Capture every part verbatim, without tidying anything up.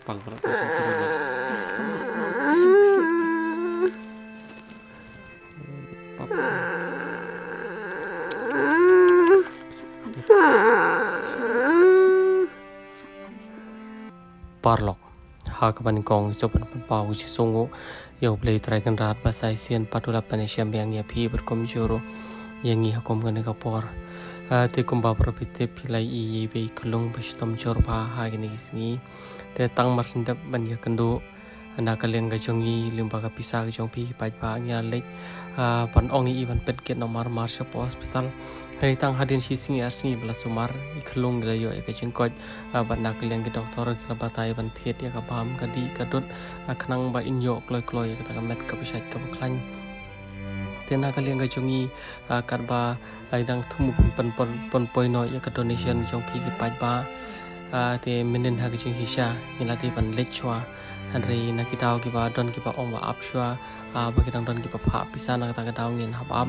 Pang paralok, pang paralok. Paralok, ha kaba nyngkong, sngewbha ban pynpaw ka jingsngewnguh ïa U Blei Trai Kynrad ba sa shisien pat u la pynïashem biang ïa phi bad kumjuh ruh ïa ngi ha kum kane ka por. Ah, te kumba baroh phi tip, phi la ïohi ïa iwei i khyllung ba shitom jur bha ha kine ki sngi. Te tang mar shu dep ban ïakynduh na ka liang ka jong ngi, lyngba ka pisa ka jong phi ki paidbah, ngi la leit, ah, ban ong ïa i ban pynkit noh mar mar shapoh hospital. Hynrei tang hadien shi sngi ar sngi ba la sumar, i khyllung i la ïoh ïa ka jingkoit, ah, bad na ka liang ki doktor ki la batai ban thied ïa ka bam, ka dih ka dud, ah, khnang ba in ïoh kloi kloi ïa kata ka met kaba shait kaba khlaiñ. Te na ka liang ka jong ngi, ah, katba, ah, i dang thmu pyn, pyn, pyn, pynpoi noh ïa ka donation jong phi ki paidbah. Ah, te mynnin ha ka jingshisha ngi la dei ban leit shuwa. Hynrei na ki daw kiba don kiba ong ba ap shuwa, ah, ba ki dang don kiba phah pisa, na kata ka daw ngin hap ap.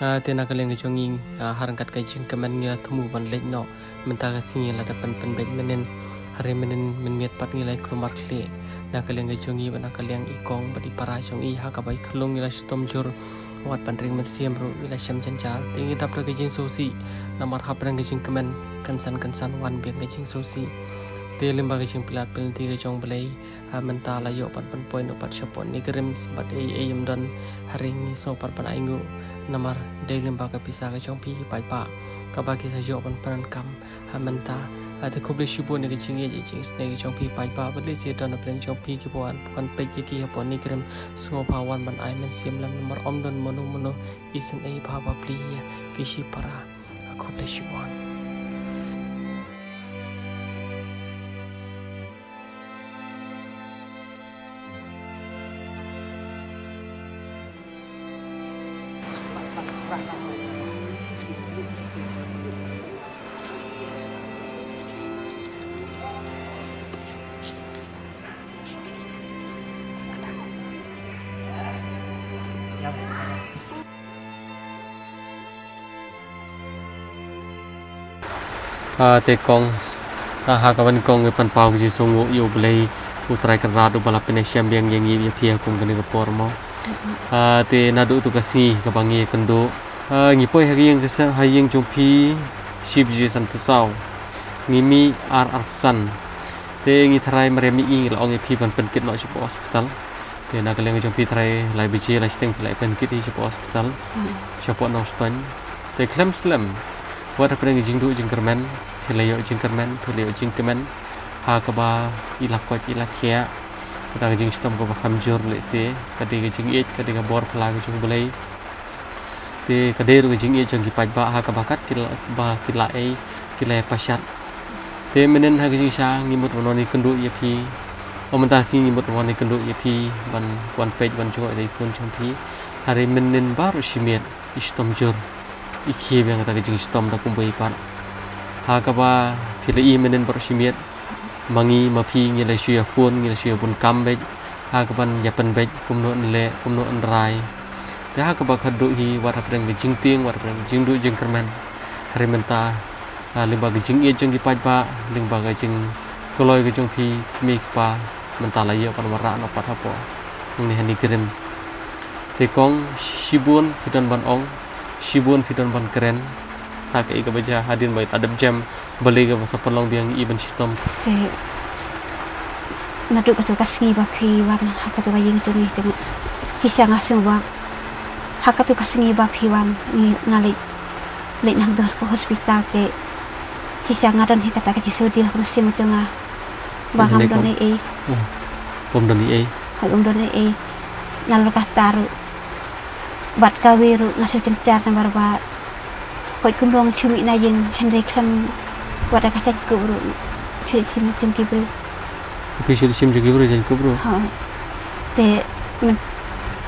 Ah, te na ka liang ka jong ngi, ah, ha ryngkat ka jingkmen ngi la thmu ban leit noh. Mynta ka sngi la dep ban pynbeit mynnin. Hynrei mynnin mynmiet pat ngi la ïakhlumar khlieh na ka liang ka jong ngi bad na ka liang i kong bad i para jong i, ha kaba i khyllung i la shitom jur. Wat ban ring mynsiem ruh i la shem jynjar. Te ngi dap da ka jingsngewsih, namar hapdeng ka jingkmen, kynsan kynsan wan biang ka jingsngewsih. Te lyngba ka jingpynlait pynlynti ka jong U Blei, ha mynta la ïoh ban pynpoi noh pat shapoh NEIGRIHMS bad ei ei ym don. Hynrei ngi sngew pat ban ainguh, namar dei lyngba ka pisa ka jong phi ki paidbah kaba ki sa ïoh ban pyndonkam. Ha mynta, ah, te khublei shibun ïa ka jingïeit, ïa ka jingisynei ka jong phi paidbah, bad lehse don hapdeng jong phi kiba wan, wan peit ïa ki hapoh NEIGRIHMS, sngewbha wan ban ai mynsiem lem, namar ym don mano mano isynei bha ba plie ïa ki shipara. Ah, khublei shibun. Ah, te kong, ah, ha kaba nyngkong ngi pynpaw ka jingsngewnguh ïa U Blei, U Trai Kynrad uba la pynïashem biang ïa ngi ïa phi ha kum kane ka por mo. Ah, te naduh tu ka sngi kaba ngi ïakynduh, ah, ngi poi ha ka ïing ka sem, ha ïing jong phi shi baje sanphew saw. Ngi mih ar arphew san. Te ngi tharai mar ïa mih ngi la ong ïa phi ban pynkit noh shapoh hospital. Te na ka liang jong phi tharai lai baje lai shiteng phi la pynkit hi shapoh hospital. Hmm. Shapoh Nongstoiñ. Te khlem slem, wat hapdeng ka jingduh jingkyrmen, phi la ïoh jingkyrmen, phi la ïoh jingkmen. Ha kaba i la koit i la khiah. Kata ka jingshitom kaba kham jur lehse, ka dei ka jingïeit, ka dei ka bor phylla ka jong U Blei. Te ka dei ruh ka jingïeit jong ki paidbah ha kaba kat ki la, ba ki la ei, ki la ïa pashat. Te mynnin ha ka jingshisha ngi mut ban wan ïakynduh ïa phi. Ym mynta shi ngi mut ban wan ïakynduh ïa phi ban wan peit ban jngoh ïa i khun jong phi. Hynrei mynnin baroh shi miet i shitom jur. I khie biang kata ka jingshitom da kumwei pat. Ha kaba phi la i mynnin baroh shi miet. Ma ngi ma phi ngi la shu ïa phone, ngi la shu ïa bun kam beit. Ha kaban ïa pynbeit kumno yn leh, kumno yn rai. Te ha kaba khatduh hi wat hapdeng ka jingtieng, wat hapdeng ka jingduh jingkyrmen. Hynrei mynta, ah, lyngba ka jingïeit jong ki paidbah, lyngba ka jingkloi ka jong phi, ki mei ki pa, mynta la ïoh ban wanrah noh pat hapoh. Ngi ha NEIGRIHMS. Te kong, shibun phi don ban ong, shibun phi don ban kren. Ha kaei kaba jia hadien ba i la dep jem. Balei kaba sa pynlong biang i ban shitom? Te naduh katu ka sngi ba phi wan ha katu ka ïing jong ngi te ngi, shisha nga sngew ba ha katu ka sngi ba phi wan ngi, nga leit, leit nang dor ka hospital te shisha nga don hi kata ka jingsngewdiaw ha ka mynsiem jong nga ba ngam don ei ei. Hmm. Bym don ei ei. Hooid, bym don ei ei. Nalor kata ruh bad kawei ruh nga sngewjynjar namar ba hooid kumno ngan shu mih na ïing hynrei khlem wad da ka jaiñkup ruh shu leit shim jong ki briew. Phi shu leit shim jong ki briew jaiñkup ruh? Hooid. Te, men,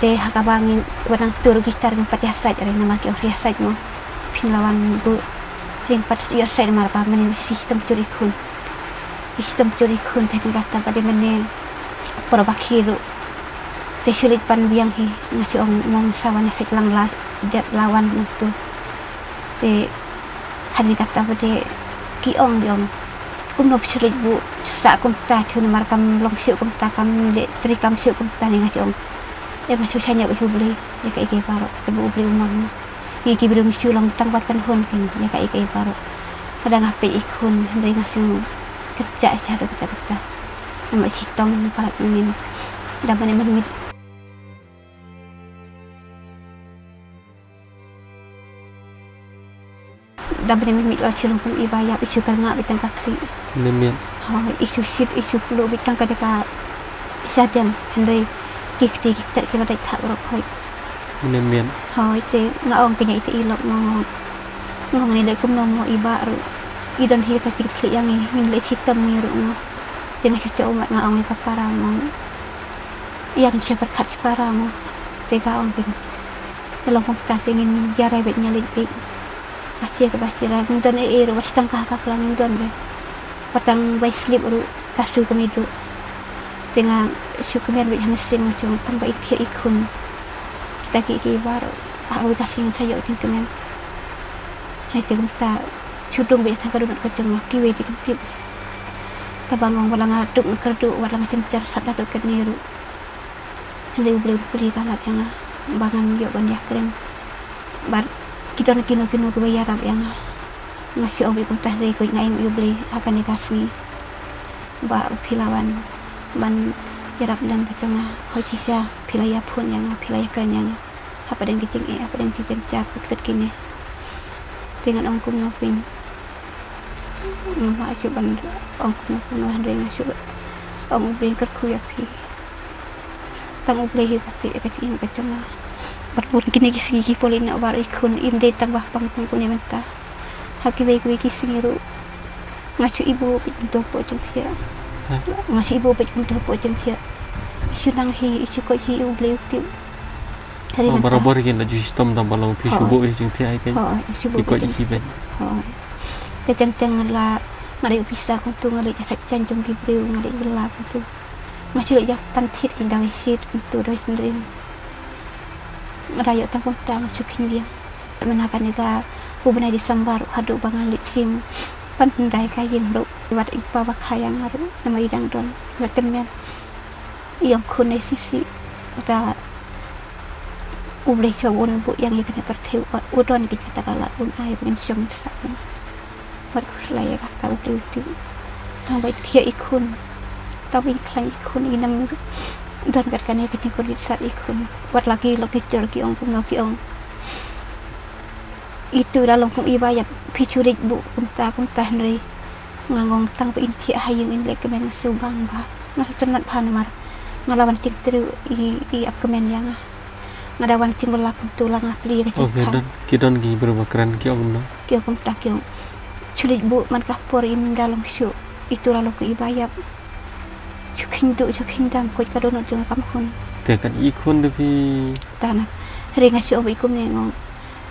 te ha kaba ngi wan nang tur ki tar ngim pat ïa sait re namar ki ong ïa sait mo. Phin la wan buh ring pat ïa sait namar ba mynne shi shitom jur i khun. I shitom jur i khun te kum kata ba dei mynne por ba khie ruh. Te shu leit pan biang hi, nga shu ong mo ngin sa wan ïa sait lang la dep la wan nangtu. Te hadien kata ba dei ki ong, ki ong Kumno phi shu leit buh sah kumta, shu namar kam long shuh kumta, kam leh treikam shuh kumta ne nga shu ong. Em, nga shu shaniah bad U Blei ïa kaei kaei baroh, kaba U Blei u mon. Ngi ki briew ngi shu long tang ban pynhun phin ïa kaei kaei baroh. Lada nga peit i khun hynrei nga shu kynjah sha haduh katta katta. Namar shitom palat mynnin. Da mynne mynmiet Da bynne mynmiet la shu long kum i ba ïap, i shu kyrngah beit tang ka khlieh. Mynmiet. Hooid, i shu shit, i shu pluh beit tang ka dei ka shadem. Hynrei ki kti ki ktet ki la dait thah baroh hooid. Mynmiet. Hooid, te nga ong kane ita i lok mo. Nga ong ne leh kumno mo i bah ruh. I don hi ta ki kti ïa ngi, ngin leh shitom ngi ruh mo. Te nga shu shu mat nga ong ïa ka para mo. Ïa ngin shu pyrkhat shi para mo. Te ka ong phin. Nga long kumta te ngin ïa rai beit, ngin leit beit. Asia ka ba sira ngin don ei ei ruh, wat shi tang ka ha ka pla ngin don re. Wat tang bai slip ruh ka su ka miduh. Te nga shu kmen beit ha mynsiem nga shu ong tang ba i khiah i khun. Kita ki ki baroh ha kawei ka sien ngin sa ïoh jingkmen. Hai te kumta shu dung beit tang ka dohnud ka jong nga, kiwei te kin tip. Tang ba nga ong wat la nga duk nga kyrduh, wat la nga jynjar sat haduh katne ruh. Hynrei U Blei u plie ka lad ïa nga ba ngan ïoh ban ïakren bad ki don kino kino kiba ïarap ïa nga. Nga shu ong beit kumta hynrei koit nga im ïa U Blei ha kane ka sngi. Bah, phi la wan ban ïarap lem ka jong nga. Hooid shisha phi la ïaphone ïa nga, phi la ïakren ïa nga. Hapdeng ki jingeh, hapdeng ki jynjar, kut kut kine. Te ngan ong kumno phin. Nga ma shu ban ong kumno kumno hynrei nga shu ong U Blei kyrkhu ïa phi. Tang U Blei hi ba tip ïa ka jingim ka jong nga. Bad bun kine ki sngi ki pule na bar i khun im dei tang ba pang tang kune mynta. Ha kiwei kiwei ki sngi ruh nga shu ibuh beit kumto hapoh jingthiah. Hah? Nga shu ibuh beit kumto hapoh jingthiah. I shu nang hi, i shu koit hi, U Blei u tip. Tari mynta. Barabor kin da ju shitom da ba long phi shu buh ïa jingthiah hi kein. Hooid, shu buh ïa jingthiah. Hooid. Te teng teng nga la, nga leit office kumtu, nga leit ïa sait jan jong ki briew, nga leit bylla kumtu. Nga shu leit ïa pan thied kin da wei shit kumtu da wei syndrim. Nga da ïoh tang kumta nga shu kheiñ biang. Mynta kane ka u bnai December haduh ba nga leit shim pan hyndai ka ïing ruh. Wat i pa ba kha ïa nga ruh namar i dang don la tymmen. I ong khun ne shisha da U Blei sha un buh ïa ngi kane pyrthei, u don ki kata ka lad un ai ba ngin shong sah. Wat khuslai ïa kata U Blei u tip. Tang ba i khiah i khun, tang ba i khlaiñ i khun, i nam don kat kane ka jingkyrduh sat i khun. Wat la ki lok ki jor ki ong kumno ki ong. Itu da long kum i ba ïap, phi shu leit buh kumta kumta hynrei nga ong tang ba in thiah ha ïing in leh kmen nga shu bang bha. Nga shu tynnat bha namar nga la wan jingtrei i, i ap kmen ïa nga. Nga da wan jingbylla kumtu la nga plie ka jingkhang. Ki don, ki don ki briew ba kren ki ong kumno? Ki ong kumta ki ong. Shu leit buh man ka por im da long shuh. Itu la long kum i ba ïap. Shu kheiñ duh, shu kheiñ dam, koit ka dohnud jong nga kam khun. Te kan i khun de phi. Tana. Hynrei nga shu ong ba i kumne ngong.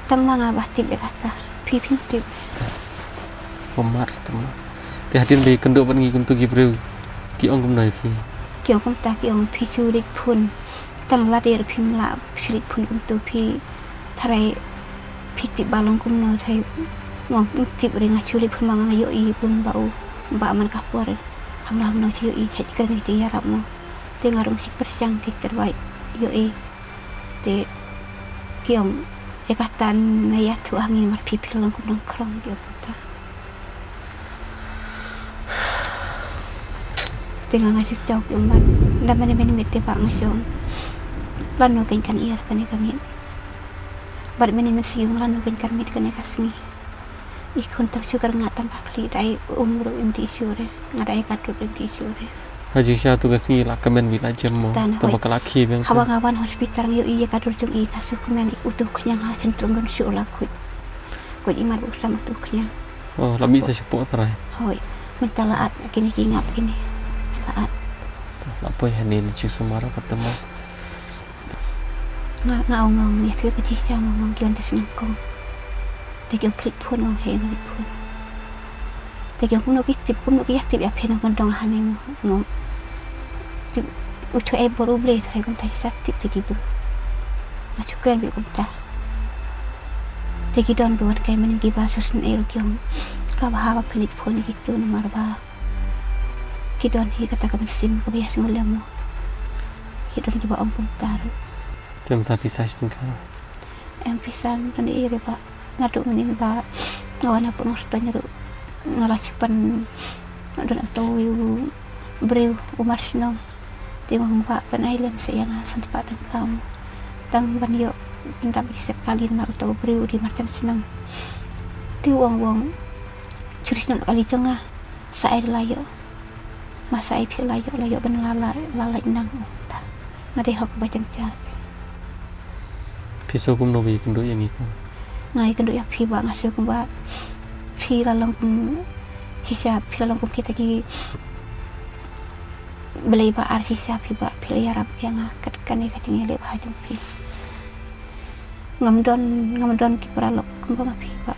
Tang ma nga ba tip ïa kata. Phi phim tip. Pamar tama. Te hadien ba i kynduh bad ngi kumtu ki briew ki ong kumno ïa phi? Ki ong kumta ki ong phi shu leit phone. Tang lade ruh phim lah phi shu leit phone kumtu phi. Tharai phi tip ba long kumno tharai ngong tip re nga shu leit phone ma nga ïohi bun ba u. Ba man ka por. Hangno hangno shu ïohi sha kren ki jingïarap mo. Te nga rung shu pyrshang te tyrwa ïohi. Te ki ong ïa kata na ïathuh ha ngi namar phi phi long kum nongkhrong ki ong kata. Te nga nga shu jaw ki ong ban da mane mane miet te ba nga shu ong lano kein kan ïar kane ka miet. Bad mane mane shu ong lano kein kan miet kane ka sngi. I khun tang shu kyrngah tang ka khlieh da i um ruh im dih shuh re. Nga da i ka dud im dih shuh re. Ha jingshisha tu ka sngi la kmen beit la jem mo. Tang ba ka la khie biang. Haba nga wan hospital nga ïohi ïa ka dur jong i ka shu kmen, utu u khñiang ha sentrum don shuh la khuid. Khuid i mar ba u sam utu u khñiang. Oh, la mih sa shapoh trai. Hooid. Mynta la at kine ki ngap kine. La at. La poi hangne ne shu sumar ka tama. Nga, nga ong, nga ong ïathuh ïa ka jingshisha, nga ong ki wan da sha nyngkong. Te ki ong phi leit phone, nga ong hooid nga leit phone. Te ki ong kumno ki tip, kumno ki ïatip ïa phi, nongkyndong hangne, nga ong. Tip, u thoh ei bor U Blei tharai kumta ki sa tip te ki briew. Nga shu kren beit kumta. Te ki don ki wan kai mynnin kiba sngewsynei ruh ki ong. Ka bha ba phi leit phone ïa kitu namar ba Ki don hi kata ka mynsiem kaba ïa sngewlem mo. Ki don kiba ong kumta ruh. Te mynta phi sa shi tyngka? Em, phi sa mynta ïa re ba naduh mynnin ba nga wan ha Pyrthei ruh nga la shu pan don uto u briew u mar shnong. Te nga ong ba pan ai lem sa ïa nga san spah tyngka mo. Tang ban ïoh ban dap ri sep kali namar uto u briew u dei marjan shnong. Te u ong, u ong shu ri shnong kali jong nga. Sa ai la ïoh. Masa ai phi la ïoh, la ïoh ban la la la la nang ta. Nga dei hok ba jan jar. Phi sngew kumno ba ïakynduh ïa ngi ko? Nga ïakynduh ïa phi ba nga sngew kumba phi la long kum shisha, phi la long kum kita ki blei ba ar shisha phi ba phi la ïarap ïa nga kat kane ka jingïaleh ba jong phi. Ngam don, ngam don ki paralok kumba ma phi ba.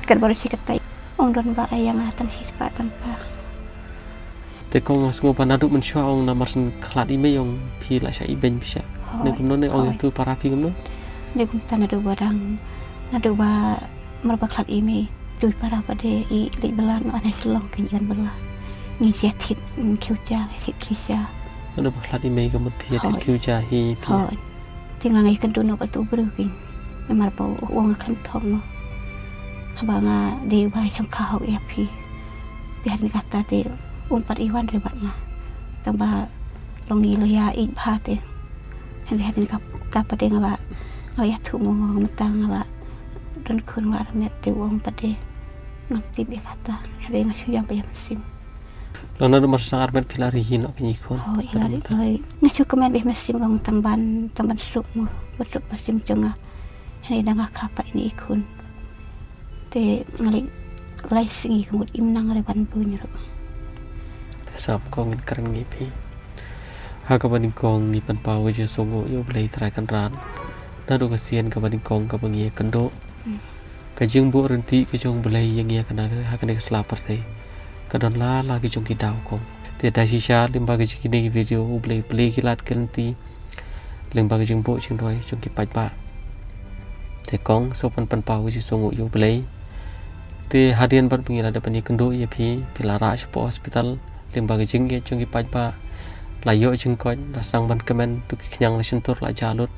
Kat baroh shi katta ong don ba ai ïa nga tang shi spah tyngka. Te kong nga sngew ba naduh mynshuwa ong namar shen khlad i mei ong phi la shah ibeiñ phi shah. Hooid. Ne kumno ne ong ïa tu para phi kumno? Ne kumta naduh ba dang, naduh ba mar ba khlad i mei tu para ba de i leit bylla noh na Shillong kein i wan bylla. Ngi shah thied, mm, khiew ja, thied kli sha. Naduh ba khlad i mei ka mut phi thied khiew ja hi phi. Hooid. Te nga nga ïakynduh noh bad uto u briew kein. Namar ba u ong nga khlem thok noh. Haba nga dei uba shongkha hok ïa phi. Te hadien kata te um pat i wan re bad nga. Tang ba long ngi la ïa ïeit bha te. Hadien, hadien kata pat te nga la, nga la ïathuh mo nga mynta nga la don khun nga la armet te u ong pat te. Ngam tip ïa kata. Hadien nga shu ïam ba ïa mynsiem. Lada namar sa armet phi la ri hi noh kein i khun. Hooid, i la ri, i la ri. Nga shu kmen bad mynsiem kong tang ban, tang ban suk mo, ban suk mynsiem jong nga. Hynrei da nga kha pat ine i khun. Te nga leit lai sngi ka mut im nang re ban bun ruh. Te sngap kong ngin kren ngi phi. Ha kaba nyngkong ngi pynpaw ka jingsngewnguh ïa U Blei Trai Kynrad. Naduh ka sien kaba nyngkong kaba ngi ïakynduh. Hmm. Ka jingbuh ryntih ka jong U Blei ïa ngi ha kane, ha kane ka sla pyrthei ka don la la ki jong ki daw kong. Te da shisha lyngba ka jong kine ki video U Blei plie ki lad ki lynti lyngba ka jingbuh jingroi jong ki paidbah. Te kong sngewbha pynpaw ka jingsngewnguh ïa U Blei. Te hadien bad ba ngi la dep ban ïakynduh ïa phi, phi la rah shapoh hospital. Lyngba ka jingïeit jong ki paidbah la ïoh jingkoit, la sdang ban kmen, tu ki khñiang la shyntur la jah lut.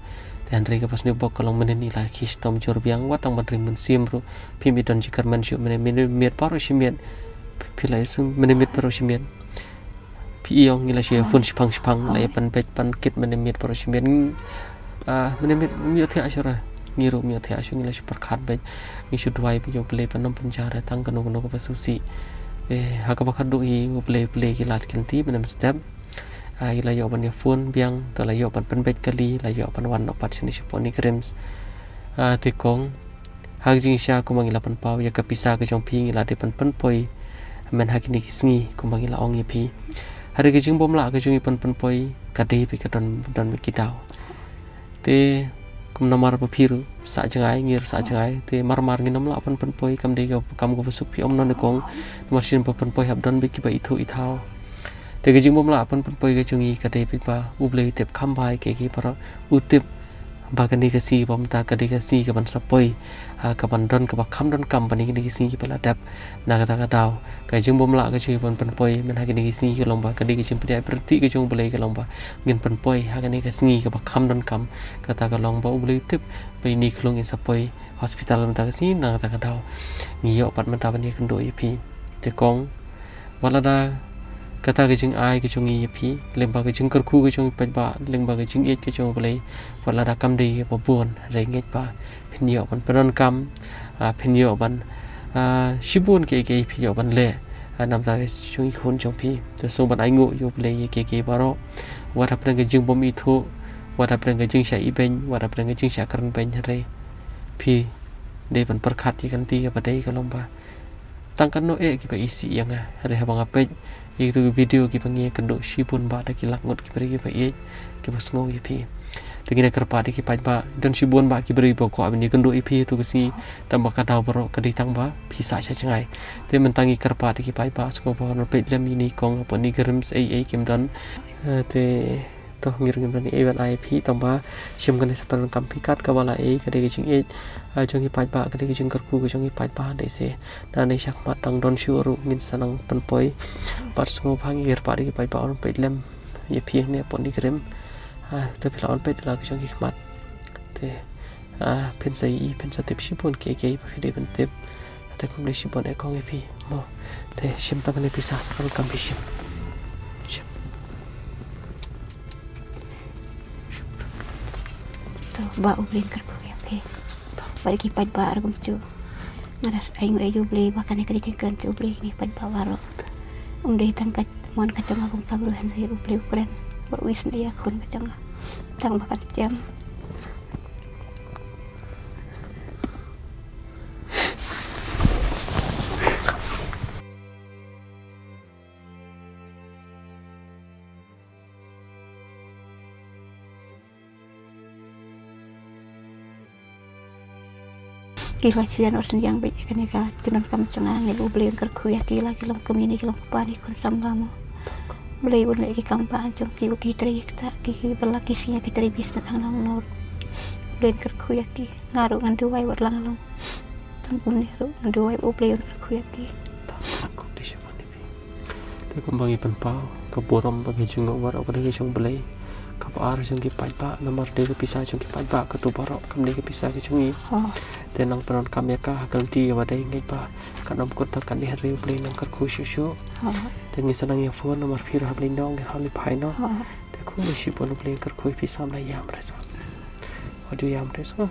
Te hynrei kaba sniewbok ka long mynhynnin i la khie shitom jur biang, wat tang ban ring mynsiem ruh. Phim i don jingkyrmen shuh mynne mynmiet baroh shi miet. Phi la ïaseng mynmiet baroh shi miet. Phi i ong ngi la shu ïa phone shipang shipang, la ïa pynbeit pynkit mynmiet baroh shi miet. Ah, mynmiet ngim ïohthiah shuh re. Ngi ruh ngim ïohthiah shuh, ngi la shu pyrkhat beit. Ngi shu duwai ba ïa U Blei pynnom pynjah re tang kano kano kaba sngewsih. Te ha kaba khatduh hi U Blei plie ki lad ki lynti mynne mynstep. Ah, i la ïoh ban ïa phone biang, te la ïoh ban pynbeit kali, la ïoh ban wan noh pat shane shapoh NEIGRIHMS. Ah, te kong, ha ka jingshisha kumba ngi la pynpaw ïa ka pisa ka jong phi ngi la dei ban pynpoi. Hynmen ha kine ki sngi kumba ngi la ong ïa phi. Hynrei ka jingbymlah ka jong i ban pynpoi ka dei beit ka don, don beit ki daw. Te kum namar ba phi ruh sah jngai, ngi ruh sah jngai. Te mar mar ngin ym lah ban pynpoi, kam dei ka kam kaba suk phi ym noh ne kong. Namar shisien ba pynpoi hap don beit kiba ithuh ithaw. Te ka jingbymlah ban pynpoi ka jong i ka dei beit ba U Blei u tip kham bha ïa kiei kiei baroh, u tip ba kane ka sngi ba mynta ka dei ka sngi kaban sa poi, ha, kaban don kaba kham donkam ban ïa kine ki sngi kiba la dep. Na kata ka daw ka jingbymlah ka jong i ban pynpoi mynta ha kine ki sngi ka long ba ka dei ka jingpynïaid pyrthei ka jong U Blei ka long ba ngin pynpoi ha kane ka sngi kaba kham donkam. Kata ka long ba U Blei u tip ba ine i khlung in sa poi hospital mynta ka sngi, na kata ka daw ngi ïoh pat mynta ban ïakynduh ïa phi. Te kong, wat lada kata ka jingai ka jong ngi ïa phi, lyngba ka jingkyrkhu ka jong i paidbah, lyngba ka jingïeit ka jong U Blei, wat lada kam dei ba bun, hynrei ngeit ba phin ïoh ban pyndonkam, ah, phin ïoh ban, ah, shibun kiei kiei phin ïoh ban leh, ah, namar ka jong i khun jong phi. Te sngewbha ban ainguh ïa U Blei ïa kiei kiei baroh. Wat hapdeng ka jingbym ithuh, wat hapdeng ka jingshah ibeiñ, wat hapdeng ka jingshah kren beiñ, hynrei phi dei ban pyrkhat ïa ka lynti kaba dei ka long ba tang katno eh kiba isih ïa nga. Hynrei haba nga peit ïa kitu ki video kiba ngi ïakynduh shibun bah da ki lak ngut ki briew kiba ïeit kiba sngew ïa phi. Te ngi kyrpad ïa ki paidbah, don shibun bah ki briew ba kwah ban ïakynduh ïa phi ïa kitu ki sngi, tang ba ka daw baroh ka dei tang ba phi sah sha jngai. Te mynta ngi kyrpad ïa ki paidbah, sngewbha ban peit lem ïa ine i kong hapoh NEIGRIHMS ei ei kim don. Eh, te To ngin, ngin ïa ai ban ai phi, tang ba shim kane sa pyndonkam phi kat kaba la ai, ka dei ka jingïeit jong ki paidbah, ka dei ka jingkyrkhu ka jong ki paidbah. Dei se nangne shakhmat tang don shuh ruh ngin sa nang pynpoi. Bad sngewbha ngi kyrpad ïa ki paidbah, un peit lem ïa phi hangne hapoh Nongrim. To phi lah ban peit la ka jong ki khmat. Te phin sa ïohi, phin sa tip shibun kiei kiei ba phi dei ban tip. Te khublei shibun, e kong, ïa phi mo. Te shim tang kane pisa sa ka rukom phi shim. Shim. To, Bah, U Blei un kyrkhu ïa phi. Bad ki paidbah ruh kumjuh. Nga da ai nguh ïa U Blei ba kane ka dei jingkren jong U Blei, kine paidbah baroh. Um dei tang ka mon ka jong nga kum ka briew, hynrei U Blei u kren bad u isynei ïa ka khun ka jong nga. Tang ba kan jem. Ki la shu ïa noh synñiang beit ïa kane ka jingdonkam jong nga, ngin ong U Blei un kyrkhu ïa ki, la ki long kmie ne ki long kpa ne khun samla mo. Blei un leh ki kam ba jong ki, u ki trei ïa kita ki, ki ba la ki sngi ki trei business hangne hangne. Blei un kyrkhu ïa ki. Nga ruh ngan duwai wat la nga long tang kumne ruh, ngan duwai ba U Blei un kyrkhu ïa ki. Te kumba ngi pynpaw, ka burom bad ka jingngeit baroh ka dei ka jong U Blei. Kaba ar jong ki paidbah, namar dei ka pisa jong ki paidbah, katu baroh kam dei ka pisa ka jong ngi. Te nang pyndonkam ïa ka ha ka lynti ïa ba dei, ngeit ba kan ym kut tang katne, hynrei U Blei un nang kyrkhu shuh shuh. Te ngin sa nang ïa phone, namar phi ruh ha Blei nong, ngin hap leit phai noh. Te khublei shibun, U Blei un kyrkhu ïa phi samla, ïam re sa. Wat ju ïam re sa.